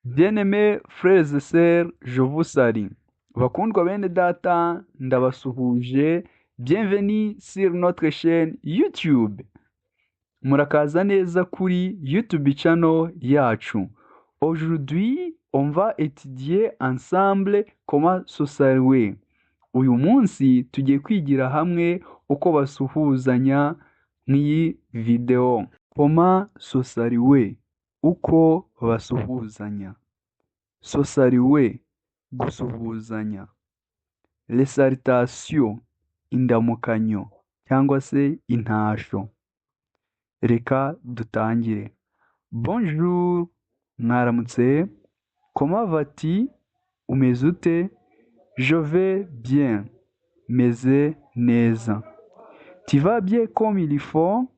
Bien-aimés frères et sœurs, je vous salue. Bakundwa bene data, ndabasuhuje. Bienvenue sur notre chaîne YouTube. Murakaza neza kuri YouTube channel yacu. Aujourd'hui, on va étudier ensemble comment se saluer. Uyu munsi tugiye kwigira hamwe uko basuhuzanya nk'iyi video. Comment se saluer? Uko basuhuzanya. Se saluer, gusuhuzanya. Les salutations, indamukanyo cyangwa se intasho. Reka dutangire. Bonjour, mwaramutse. Comment vas-tu? Umeze ute? Je vais bien. Meze neza. Tu vas bien comme il faut?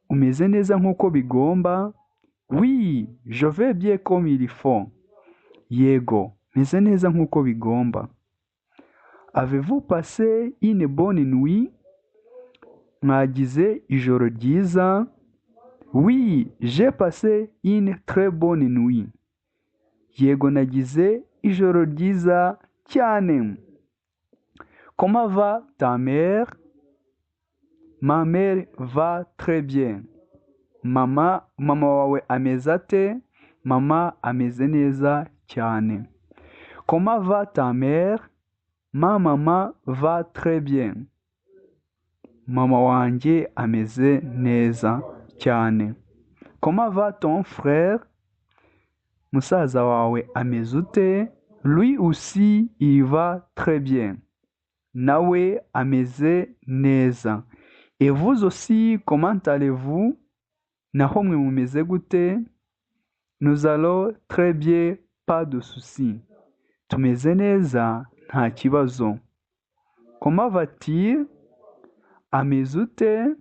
Umeze neza nk'uko bigomba? Oui, je vais bien comme il faut. Yego, meze neza nk'uko bigomba. Avez-vous passé une bonne nuit? Mwagize ijoro ryiza? Oui, j'ai passé une très bonne nuit. Yego, nagize ijoro ryiza cyane. Comment va ta mère? Ma mère va très bien. Mama wawe ameze ate? Mama ameze neza cyane. Comment va ta mère? Ma maman va très bien. Mama wanjye ameze neza cyane. Comment va ton frère? Musaza wawe ameze ute? Lui aussi, il va très bien. Nawe ameze neza. Et vous aussi, comment allez-vous? Naho mwe mumeze gute? Nous allons très bien, pas de souci. Tumeze neza, nta kibazo. Comment va-t-il? Ameze ute?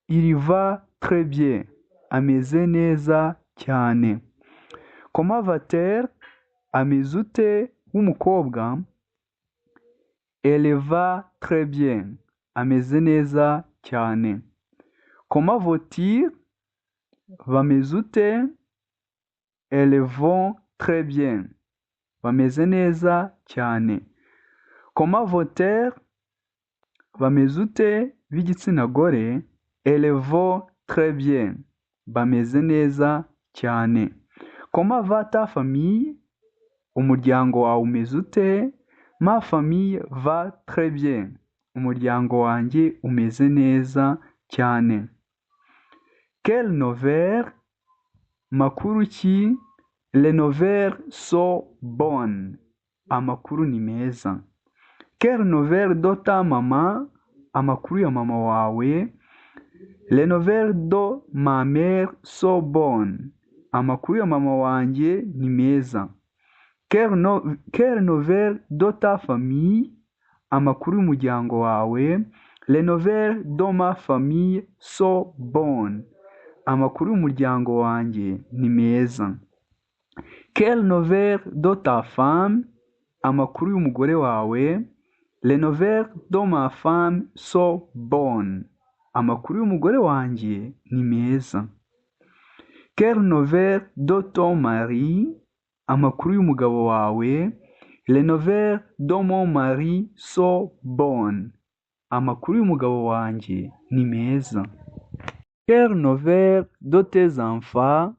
Il va très bien. Ameze neza cyane. Comment va-t-elle? Ameze ute w'umukobwa? Elle va très bien. Ameze neza cyane. Comment vont-ils? Bameze ute? Elles vont très bien. Bameze neza cyane. Comment vont-elles? Bameze ute b'igitsina gore? Elles vont très bien. Bameze neza cyane. Comment va ta famille? Umuryango wawe umeze ute? Ma famille va très bien. Umuryango wanjye umeze neza cyane. Quelle nouvelle? Makuru ki? Les nouvelles sont bonnes. Amakuru ni meza. Quelle nouvelle de ta maman? Amakuru ya mama wawe. Les nouvelles de ma mère sont bonnes. Amakuru ya mama wanjye ni meza. Quelle, no, quelle nouvelle de ta famille? Amakuru y'umuryango wawe. Les nouvelles de ma famille sont bonnes. Amakuru y'umuryango wanjye ni meza. Quelle nouvelle de ta femme? Amakuru y'umugore wawe. Les nouvelles de ma femme sont bonnes. Amakuru y'umugore wanjye ni meza. Quelle nouvelle de ton mari? Amakuru y'umugabo wawe. Les nouvelles de mon mari sont bonnes. Amakuru y'umugabo wanjye ni meza. Quelle nouvelle de tes enfants?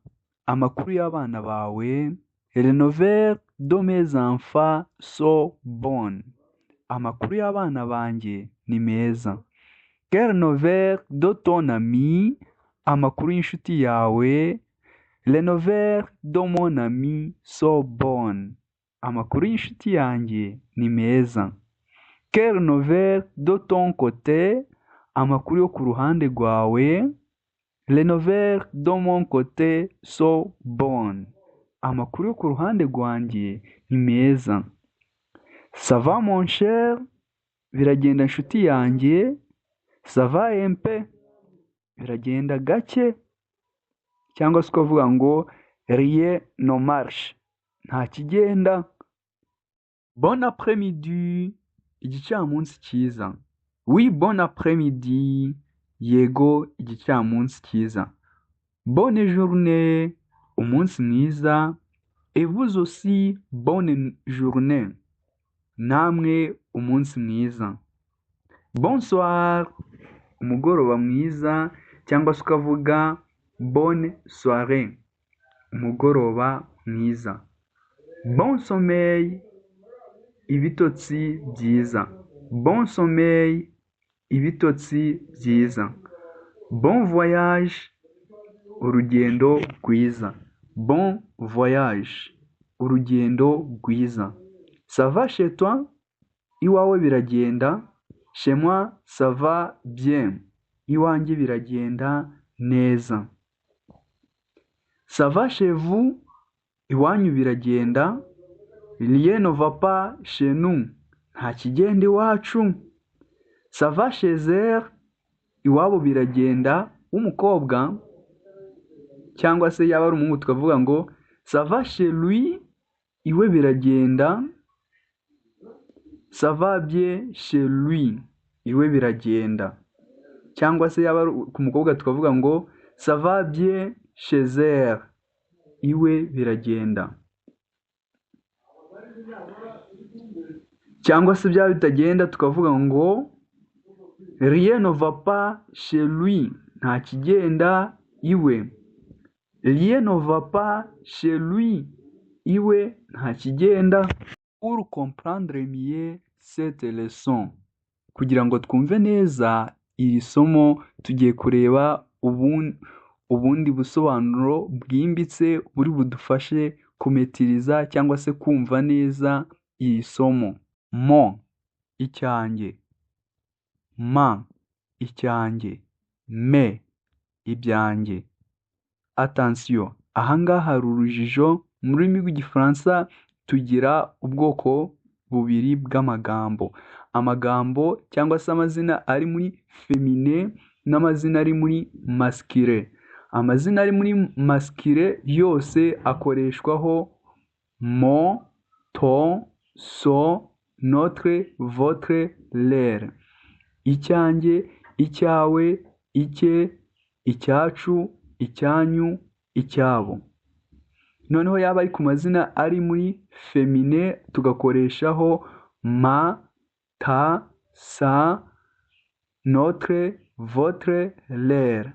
Amakuru y'abana bawe. Les nouvelles de mes enfants sont bonnes. Amakuru y'abana banjye ni meza. Quelle nouvelle de ton ami? Amakuru y'inshuti yawe. Les nouvelles de mon ami sont bonnes. Amakuru y'inshuti yanjye ni meza. Quelle nouvelle de ton côté? Amakuru yo ku ruhande rwawe. Les nouvelles de mon côté sont bonnes. Amakuru yo ku ruhande rwanjye ni meza. Ça va, mon cher? Biragenda, nshuti yanjye? Ça va un peu? Biragenda gake. Cyangwa se ukavuga ngo rien ne marche. Nta kigenda. Bon après-midi. Igicamunsi cyiza. Oui, bon après-midi. Yego, igicamunsi cyiza. Bonne journée. Umunsi mwiza. Et vous aussi, bonne journée. Namwe umunsi mwiza. Bonsoir, umugoroba mwiza, cyangwa se ukavuga bonne soirée, umugoroba mwiza. Bon sommeil, ibitotsi byiza. Bon sommeil, ibitotsi byiza. Bon voyage, urugendo rwiza. Bon voyage, urugendo rwiza. Ça va chez toi? Iwawe biragenda? Chez moi ça va bien. Iwanjye biragenda neza. Ça va chez vous? Iwanyu biragenda? Rien ne va pas chez nous. Nta kigenda iwacu. Ça va chez elle? Iwabo biragenda w'umukobwa, cyangwa se yaba ari umuhungu tukavuga ngo ça va chez lui? Iwe biragenda. Ça va bien chez lui. Iwe biragenda. Cyangwa se yaba ari ku mukobwa tukavuga ngo ça va bien chez elle. Iwe biragenda. Cyangwa se byaba bitagenda tukavuga ngo rien ne va pas chez lui. Nta kigenda iwe. Rien ne va pas chez lui. Iwe nta kigenda. Pour comprendre mieux cette leçon. Kugira ngo twumve neza iri somo, tugiye kureba ubundi busobanuro bwimbitse buri budufashe kumetiriza cyangwa se kumva neza iri somo. Mon, icyanjye. Ma, icyanjye. Me, ibyanjye. Attention, aha ngaha hari urujijo. Mu rurimi rw'Igifaransa tugira ubwoko bubiri bw'amagambo. Amagambo cyangwa se amazina ari muri féminin n'amazina ari muri masculin. Amazina ari muri masculin yose akoreshwaho mon, ton, son, notre, votre, leur. Icyanjye, icyawe, icye, icyacu, icyanyu, icyabo. Noneho yaba ari ku mazina ari muri féminin tugakoreshaho ma, ta, sa, notre, votre, leur.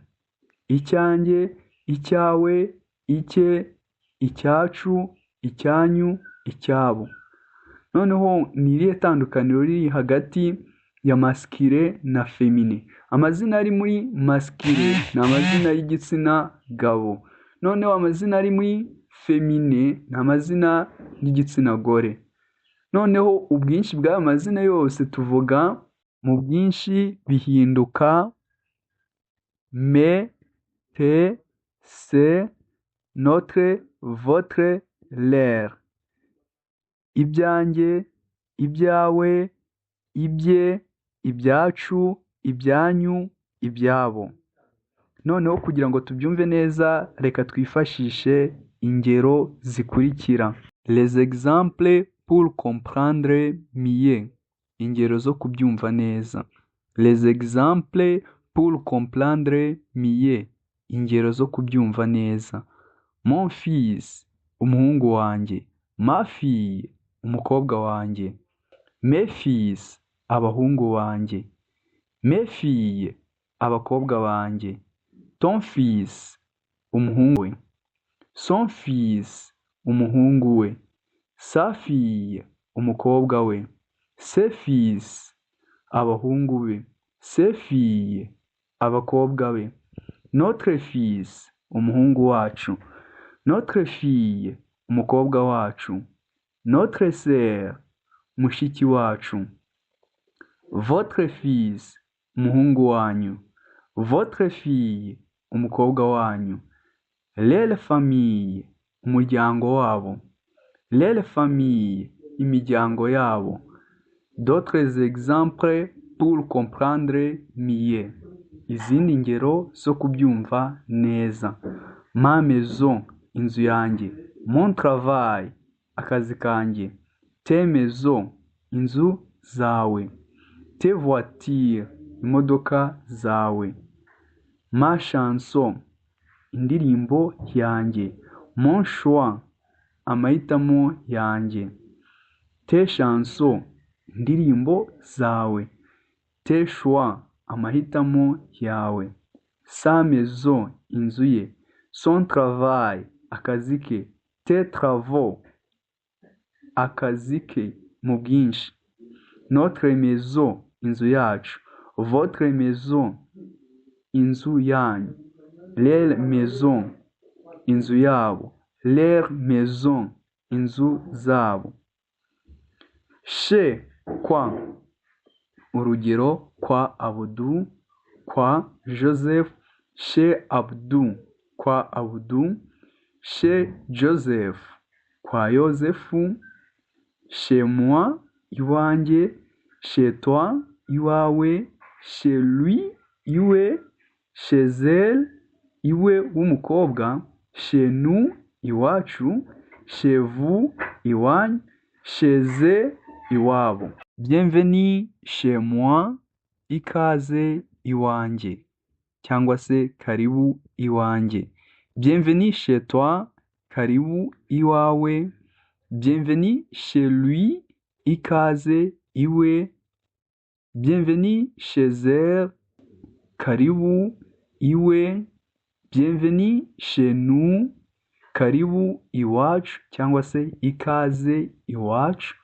Icyanjye, icyawe, icye, icyacu, icyanyu, icyabo. Noneho ni irihe tandukaniro riri hagati ya masculin na féminin? Amazina ari muri masculin ni amazina y'igitsina gabo. Noneho amazina ari muri féminin ni amazina y'igitsina gore. Noneho ubwinshi bw'aya mazina yose tuvuga mu bwinshi bihinduka mes, tes, ses, notre, votre, leur. Ibyanjye, ibyawe, ibye, ibyacu, ibyanyu, ibyabo. Noneho kugira ngo tubyumve neza, reka twifashishe ingero zikurikira. Les exemples pour comprendre mieux. Ingero zo kubyumva neza. Les exemples pour comprendre mieux. Ingero zo kubyumva neza. Mon fils, umuhungu wanjye. Ma fille, umukobwa wanjye. Mes fils, abahungu banjye. Mes filles, abakobwa banjye. Ton fils, umuhungu we. Son fils, umuhungu we. Sa fille, umukobwa we. Ses fils, abahungu be. Ses filles, abakobwa be. Notre fils, umuhungu wacu. Notre fille, umukobwa wacu. Notre sœur, mushiki wacu. Votre fils, umuhungu wanyu. Votre fille, umukobwa wanyu. Leur famille, umuryango wabo. Leurs familles, imiryango yabo. D'autres exemples pour comprendre mieux. Izindi ngero zo kubyumva neza. Ma maison, inzu yanjye. Mon travail, akazi kanjye. Tes maisons, inzu zawe. Tes voitures, imodoka zawe. Ma chanson, indirimbo yanjye. Mon choix, amahitamo yanjye. Tes chansons, indirimbo zawe. Tes choix, amahitamo yawe. Sa maison, inzu ye. Son travail, akazi ke. Tes travaux, akazi ke mu bwinshi. Notre maison, inzu yacu. Votre maison, inzu yanyu. Leur maison, inzu yabo. Leurs maisons, inzu zabo. Chez, kwa. Urugero: kwa Abdou, kwa Joseph. Chez Abdou, kwa Abdou. Chez Joseph, kwa Yozefu. Chez moi, iwanjye. Chez toi, iwawe. Chez lui, iwe. Chez elle, iwe w'umukobwa. Chez nous, iwacu. Chez vous, iwanyu. Chez eux, iwabo. Bienvenue chez moi, ikaze iwanjye cyangwa se karibu iwanjye. Bienvenue chez toi, karibu iwawe. Bienvenue chez lui, ikaze iwe. Bienvenue chez elle, karibu iwe. Bienvenue chez nous, karibu iwacu cyangwa se ikaze iwacu.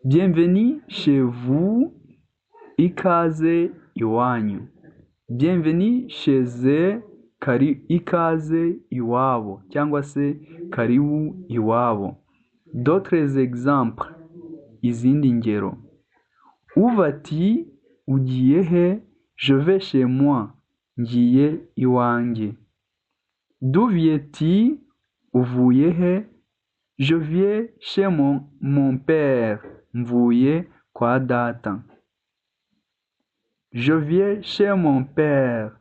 Bienvenue chez vous, ikaze iwanyu. Bienvenue chez eux, ikaze iwabo cyangwa se karibu iwabo. D'autres exemples, izindi ngero. Où vas-tu? Ugiye he? Je vais chez moi, ngiye iwanjye. D'où viens-tu? Uvuye he? Je viens chez mon père, mvuye kwa data. Je viens chez mon père,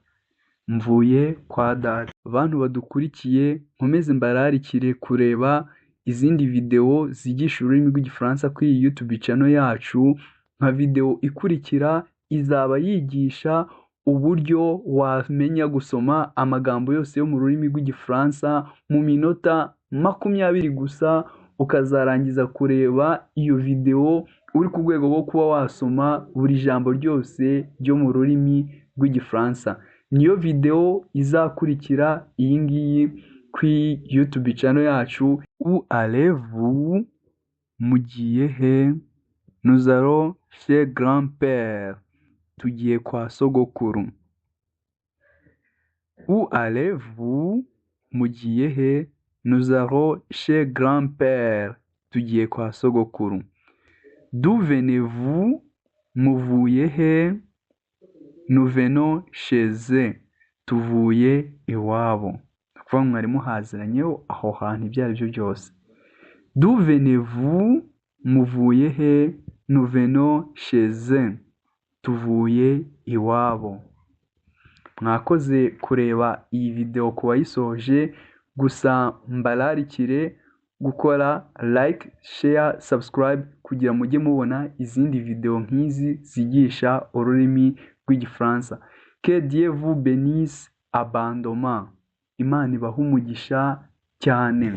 mvuye kwa data. Bantu badukurikiye, nkomeze mbararikire kureba izindi videwo zigisha ururimi rw'Igifaransa kuri iyi YouTube channel yacu. Nka videwo ikurikira izaba yigisha uburyo wamenya gusoma amagambo yose yo mu rurimi rw'Igifaransa mu minota 20 gusa, ukazarangiza kureba iyo videwo uri ku rwego rwo kuba wasoma buri jambo ryose ryo mu rurimi rw'Igifaransa. Niyo videwo izakurikira iyi ngiyi kuri YouTube channel yacu. Où allez-vous? Mugiye he? Nous allons chez grand-père. Tugiye kwa sogokuru. Où allez-vous? Mugiye he? Nous allons chez grand-père. Tugiye kwa sogokuru. D'où venez-vous? Muvuye he? Nous venons chez eux. Tuvuye iwabo. Ni ukuvuga ngo mwari muhaziranyeho aho hantu ibyo ari byo byose. D'où venez-vous? Muvuye he? Nous venons chez eux. Tuvuye iwabo. Mwakoze kureba iyi videwo ku bayisoje, gusa mbararikire gukora like, share, subscribe kugira mujye mubona izindi videwo nk'izi zigisha ururimi rw'Igifaransa. Que Dieu vous bénisse abondamment. Imana ibahe umugisha cyane.